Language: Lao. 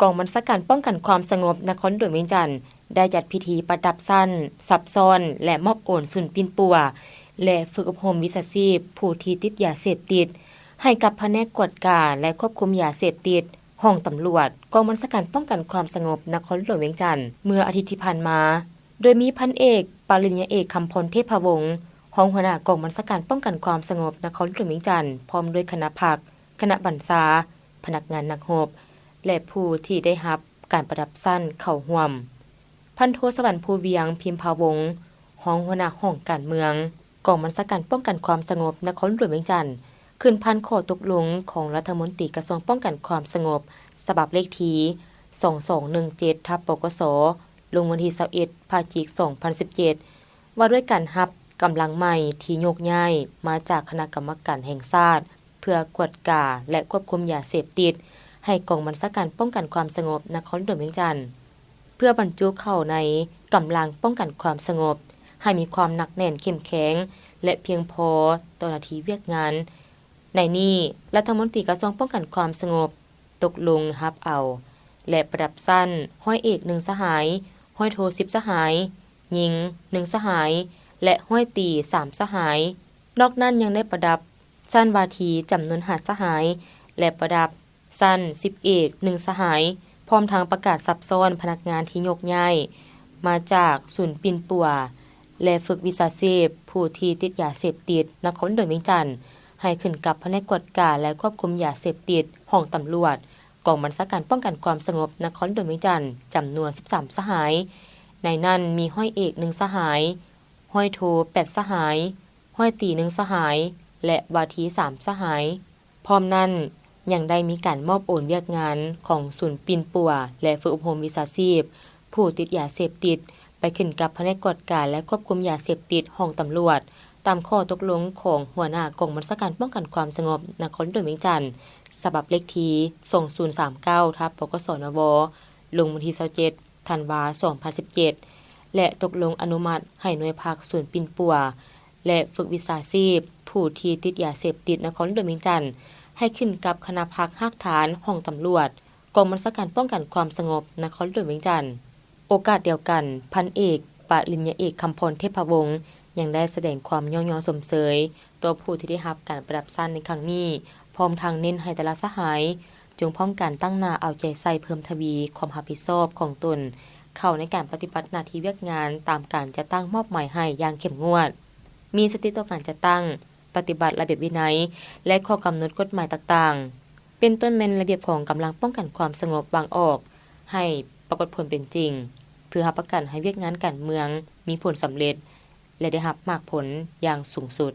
ກອງບັນຊາການປ້ອງກັນຄວາມສະຫງົບນະຄອນຫຼວງວຽງຈັນ ໄດ້ຈັດພິທີປະດັບຊັ້ນຊັບຊ້ອນ ແລະ ມອບໂອນສູນປິ່ນປົວ ແລະ ຝຶກອົບຮົມວິຊາຊີບຜູ້ທີ່ຕິດຢາເສບຕິດ ໃຫ້ກັບພະແນກກວດກາ ແລະ ຄວບຄຸມຢາເສບຕິດ ຫ້ອງຕຳຫຼວດ ກອງບັນຊາການປ້ອງກັນຄວາມສະຫງົບນະຄອນຫຼວງວຽງຈັນ ເມື່ອອາທິດທີ່ຜ່ານມາ, ໂດຍມີພັນເອກ ປະລິນຍາເອກ ຄຳພອນ ເທບພະວົງ ຮອງຫົວໜ້າກອງບັນຊາການປ້ອງກັນຄວາມສະຫງົບນະຄອນຫຼວງວຽງຈັນ ພ້ອມດ້ວຍຄະນະພັກ, ຄະນະບັນຊາ, ພະນັກງານນັກຮົບ ແລະ ຜູ້ທີ່ໄດ້ຮັບການປະດັບຊັ້ນເຂົ້າຮ່ວມ. ພັນໂທ ສະຫວັນ ພູວຽງ ພິມພາວົງ ຮອງຫົວໜ້າຫ້ອງການເມືອງ ກອງບັນຊາການປ້ອງກັນຄວາມສະຫງົບນະຄອນຫຼວງວຽງຈັນ ຂຶ້ນຜ່ານຂໍ້ຕົກລົງຂອງລັດຖະມົນຕີກະຊວງປ້ອງກັນຄວາມສະຫງົບ ສະບັບເລກທີ ສອງສອງໜຶ່ງເຈັດ ທັບ ປກສ ລົງວັນທີ ຊາວເອັດ ພະຈິກ ສອງພັນສິບເຈັດ ວ່າດ້ວຍການຮັບກຳລັງໃໝ່ທີ່ໂຍກຍ້າຍມາຈາກຄະນະກຳມະການແຫ່ງຊາດ ເພື່ອກວດກາ ແລະ ຄວບຄຸມຢາເສບຕິດ ໃຫ້ກອງບັນຊາການປ້ອງກັນຄວາມສະຫງົບນະຄອນຫຼວງວຽງຈັນ ເພື່ອບັນຈຸເຂົ້າໃນກຳລັງປ້ອງກັນຄວາມສະຫງົບ ໃຫ້ມີຄວາມໜັກແໜ້ນເຂັ້ມແຂງ ແລະ ພຽງພໍຕໍ່ໜ້າທີ່ວຽກງານ. ໃນນີ້, ລັດຖະມົນຕີກະຊວງປ້ອງກັນຄວາມສະຫງົບ ຕົກລົງຮັບເອົາ ແລະ ປະດັບຊັ້ນ ຮ້ອຍເອກ ໜຶ່ງ ສະຫາຍ, ຮ້ອຍໂທ ສິບ ສະຫາຍ, ຍິງ ໜຶ່ງ ສະຫາຍ ແລະ ຮ້ອຍຕີ ສາມ ສະຫາຍ. ນອກນັ້ນຍັງໄດ້ປະດັບຊັ້ນວ່າທີຈຳນວນ ຫ້າ ສະຫາຍ ແລະ ປະດັບຊັ້ນ ສິບເອກ ໜຶ່ງ ສະຫາຍ, ພ້ອມທັງປະກາດຊັບຊ້ອນພະນັກງານທີ່ໂຍກຍ້າຍມາຈາກສູນປິ່ນປົວ ແລະ ຝຶກວິຊາຊີບຜູ້ທີ່ຕິດຢາເສບຕິດນະຄອນຫຼວງວຽງຈັນ ໃຫ້ຂຶ້ນກັບພະແນກກວດກາ ແລະ ຄວບຄຸມຢາເສບຕິດ ຫ້ອງຕຳຫຼວດ ກອງບັນຊາການປ້ອງກັນຄວາມສະຫງົບນະຄອນຫຼວງວຽງຈັນ ຈຳນວນ ສິບສາມ ສະຫາຍ. ໃນນັ້ນມີ ຮ້ອຍເອກ ໜຶ່ງ ສະຫາຍ, ຮ້ອຍໂທ ແປດ ສະຫາຍ, ຮ້ອຍຕີ ໜຶ່ງ ສະຫາຍ ແລະ ວ່າທີ ສາມ ສະຫາຍ. ພ້ອມນັ້ນ, ຍັງໄດ້ມີການມອບໂອນວຽກງານຂອງສູນປິ່ນປົວ ແລະ ຝຶກອົບຮົມວິຊາຊີບຜູ້ຕິດຢາເສບຕິດ ໄປຂຶ້ນກັບພະແນກກວດກາ ແລະ ຄວບຄຸມຢາເສບຕິດ ຫ້ອງຕຳຫຼວດ ຕາມຂໍ້ຕົກລົງຂອງຫົວໜ້າກອງບັນຊາການປ້ອງກັນຄວາມສະຫງົບນະຄອນຫຼວງວຽງຈັນ ສະບັບເລກທີ ສອງສູນສາມເກົ້າ ທັບ ປກສ ນວ ລົງວັນທີ ຊາວເຈັດ ທັນວາ ສອງພັນສິບເຈັດ ແລະ ຕົກລົງອະນຸມັດໃຫ້ໜ່ວຍພັກສູນປິ່ນປົວ ແລະ ຝຶກວິຊາຊີບຜູ້ທີ່ຕິດຢາເສບຕິດນະຄອນຫຼວງວຽງຈັນ ໃຫ້ຂຶ້ນກັບຄະນະພັກຮາກຖານຫ້ອງຕຳຫຼວດ ກອງບັນຊາການປ້ອງກັນຄວາມສະຫງົບນະຄອນຫຼວງວຽງຈັນ. ໂອກາດດຽວກັນ, ພັນເອກ ປະລິນຍາເອກ ຄຳພອນ ເທບພະວົງ ຍັງໄດ້ສະແດງຄວາມຍ້ອງຍໍຊົມເຊີຍຕໍ່ຜູ້ທີ່ໄດ້ຮັບການປະດັບຊັ້ນໃນຄັ້ງນີ້, ພ້ອມທັງເນັ້ນໃຫ້ແຕ່ລະສະຫາຍ ຈົ່ງພ້ອມກັນຕັ້ງໜ້າເອົາໃຈໃສ່ເພີ່ມທະວີຄວາມຮັບຜິດຊອບຂອງຕົນ ເຂົ້າໃນການປະຕິບັດໜ້າທີ່ວຽກງານຕາມການຈັດຕັ້ງມອບໝາຍໃຫ້ຢ່າງເຂັ້ມງວດ, ມີສະຕິຕໍ່ການຈັດຕັ້ງ, ປະຕິບັດລະບຽບວິໄນ ແລະ ຂໍ້ກຳນົດກົດໝາຍຕ່າງໆ ເປັນຕົ້ນແມ່ນລະບຽບຂອງກຳລັງປ້ອງກັນຄວາມສະຫງົບວາງອອກ ໃຫ້ປາກົດຜົນເປັນຈິງ, ເພື່ອຮັບປະກັນໃຫ້ວຽກງານການເມືອງມີຜົນສຳເລັດ ແລະ ໄດ້ຮັບໝາກຜົນຢ່າງສູງສຸດ.